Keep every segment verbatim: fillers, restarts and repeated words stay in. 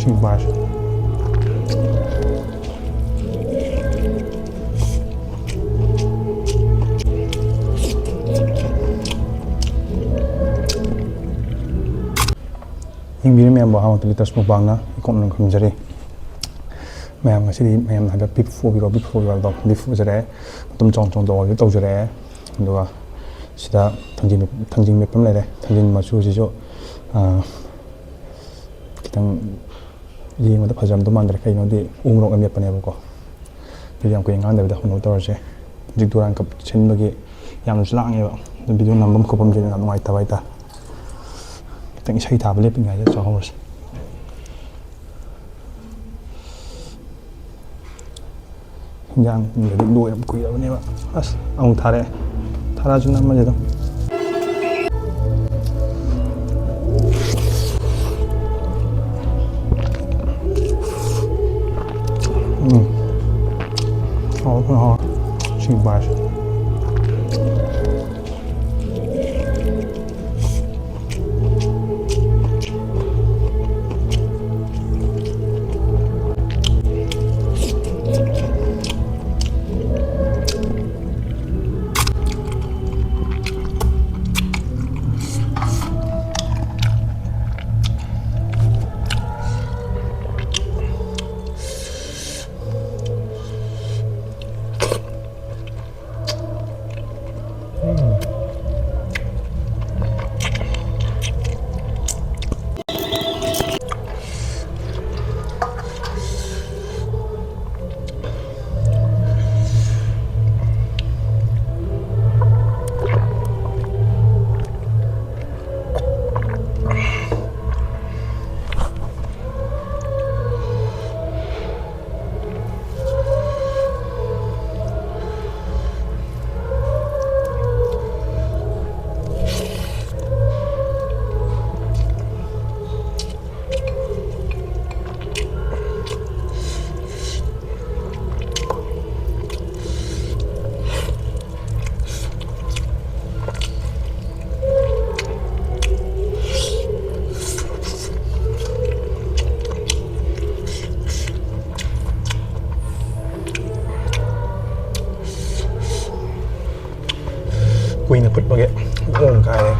ꯁꯤ ꯚꯥꯏꯁꯦ꯫ ꯌꯦꯡꯕꯤꯔꯤ ꯃꯌꯥꯝꯕꯨ ꯑꯍꯥꯟꯕ ꯂꯤꯇꯔꯁ ꯃꯨꯛꯕꯥꯡꯅ ꯏꯀꯣꯛ ꯅꯪ ꯈꯨꯔꯨꯝꯖꯔꯤ꯫ ꯃꯌꯥꯝ ꯉꯁꯤꯗꯤ ꯃꯌꯥꯝꯅ ꯍꯥꯏꯕ ꯕꯤꯐ ꯑꯣꯏꯕꯤꯔꯣ, ꯕꯤꯐ ꯑꯣꯏꯕꯤꯔꯣ ꯍꯥꯏꯕꯗꯣ, ꯕꯤꯐ ꯑꯣꯏꯖꯔꯦ꯫ ꯃꯇꯨꯝ ꯆꯥꯎ ꯆꯥꯎ ꯇꯧꯔꯒ ꯇꯧꯖꯔꯛꯑꯦ꯫ ꯑꯗꯨꯒ ꯁꯤꯗ ꯊꯥꯡꯖꯤꯡ, ꯊꯥꯡꯖꯤꯡ ꯃꯦꯠꯄ ꯑꯃ ꯂꯩꯔꯦ꯫ ꯊꯥꯡꯖꯤꯡ ꯃꯆꯨꯁꯤꯁꯨ, ꯑꯥ, ꯈꯤꯇꯪ ꯌꯦꯡꯕꯗ ꯐꯖꯔꯝꯗꯧ ꯃꯥꯟꯗ꯭ꯔꯦ, ꯀꯩꯅꯣꯗꯤ ꯎ ꯃꯣꯔꯣꯛ ꯑꯃꯦꯠꯄꯅꯦꯕꯀꯣ꯫ ꯑꯗꯨꯗꯤ ꯌꯥꯝ ꯀꯨꯏꯅ ꯉꯥꯡꯗꯕꯤꯗ ꯍꯧꯅꯕ ꯇꯧꯔꯁꯦ꯫ ꯍꯧꯖꯤꯛ ꯗꯨꯔꯥꯟ ꯀꯞ ꯁꯤꯟꯕꯒꯤ ꯌꯥꯝꯅꯁꯨ ꯂꯥꯡꯉꯦꯕ, ꯑꯗꯨ ꯚꯤꯗꯤꯑꯣ ꯅꯝꯐꯝ ꯈꯣꯠꯐꯝꯁꯦ ꯌꯥꯝ ꯅꯨꯡꯉꯥꯏꯇꯕ ꯍꯥꯏꯇꯥꯔꯦ꯫ ꯈꯤꯇꯪ ꯏꯁꯩ ꯊꯥꯕ ꯂꯦꯞꯄꯤꯉꯩꯗ ꯆꯥꯍꯧꯔꯁꯦ꯫ ꯍꯤꯟꯖꯥꯡ ꯂꯣꯏꯔꯦ, ꯂꯣꯏꯔꯦ, ꯀꯨꯏꯔꯕꯅꯦꯕ꯫ ꯑꯁ, ꯑꯃꯨꯛ ꯊꯥꯔꯛꯑꯦ꯫ ꯊꯥꯔꯛꯑꯁꯨ ꯅꯝꯃꯁꯦ ꯑꯗꯨꯝ꯫ ꯎꯝ꯫ ꯍꯥꯎꯋꯦ, ꯐꯖꯅ ꯍꯥꯎꯋꯦ꯫ ꯁꯤ ꯚꯥꯏꯁꯦ꯫ ꯐꯨꯠꯄꯒꯤ ꯃꯑꯣꯡ ꯀꯥꯏꯔꯦ꯫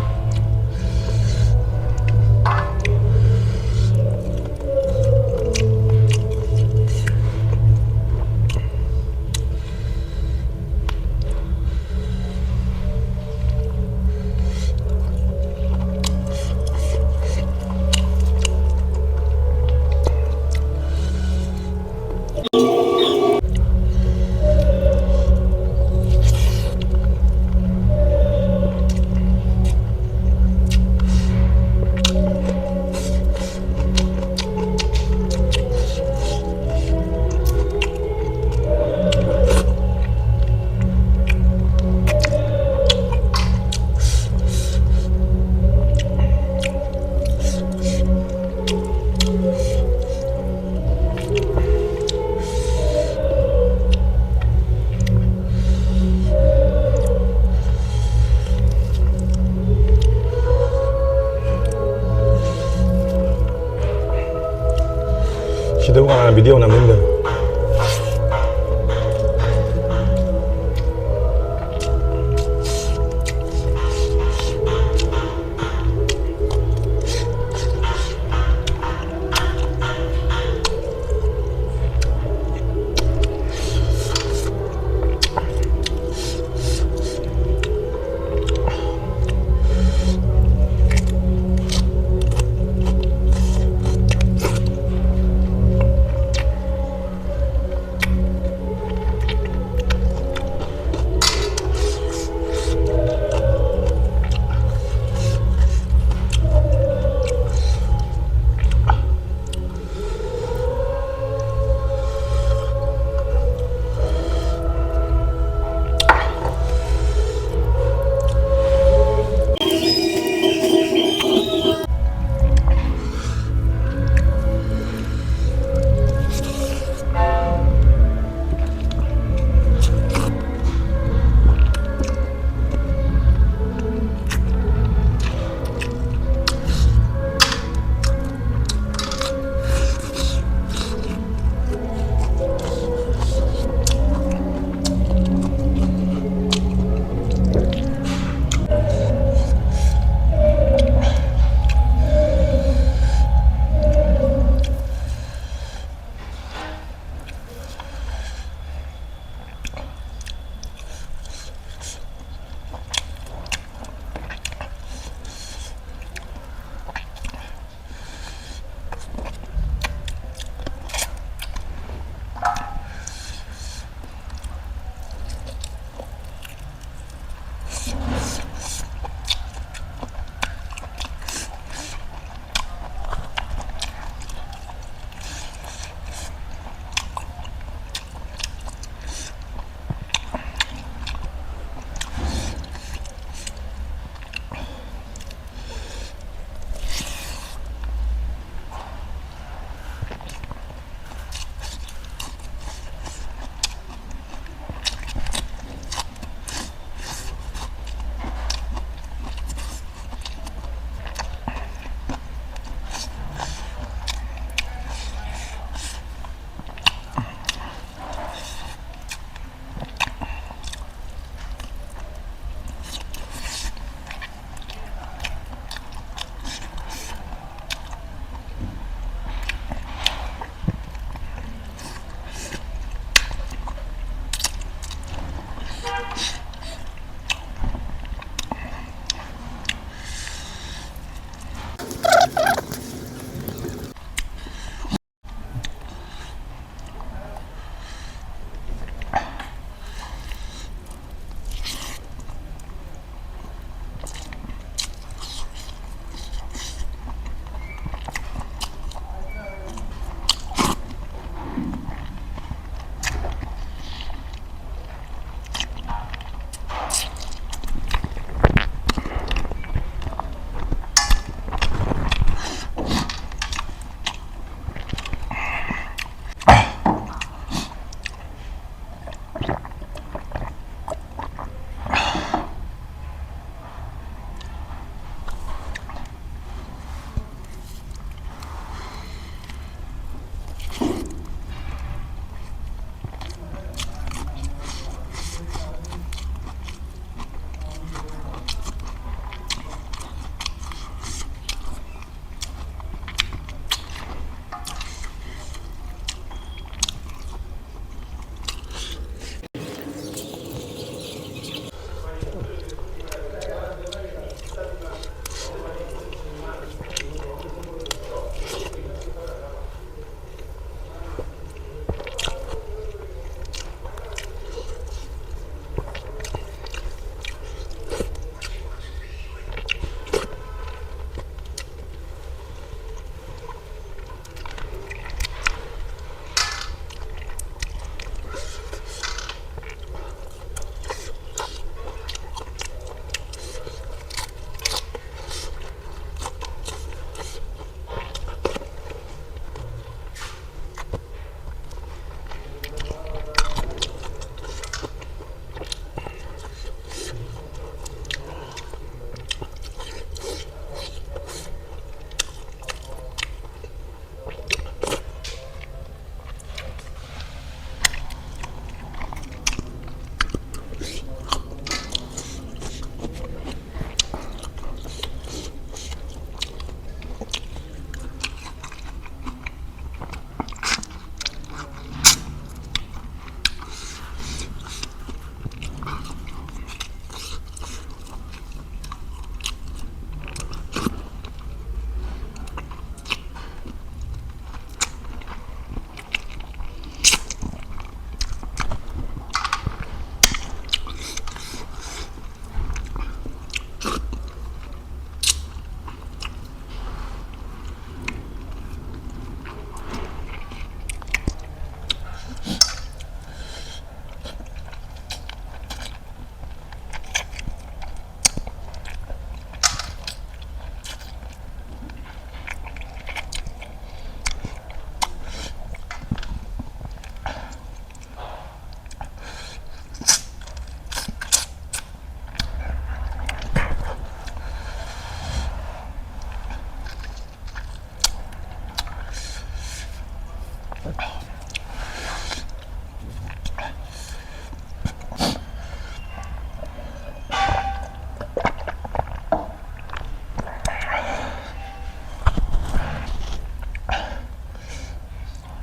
ꯁꯤꯗꯕꯨ ꯀꯅꯥꯅ video ꯅꯝꯅꯤꯡꯗꯣꯏꯅꯣ?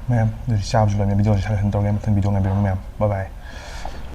ꯃꯌꯥꯝ ꯑꯗꯨꯗꯤ ꯆꯥꯕꯁꯨ ꯂꯣꯏꯅ ꯚꯤꯗꯤꯑꯣꯁꯦ ꯁꯖꯦꯁꯟ ꯇꯧꯔꯒꯦ꯫ ꯃꯊꯪ ꯚꯤꯗꯤꯑꯣ ꯉꯥꯏꯕꯤꯔꯝꯃꯨ ꯃꯌꯥꯝ꯫ ꯕꯥꯏ ꯕꯥꯏ꯫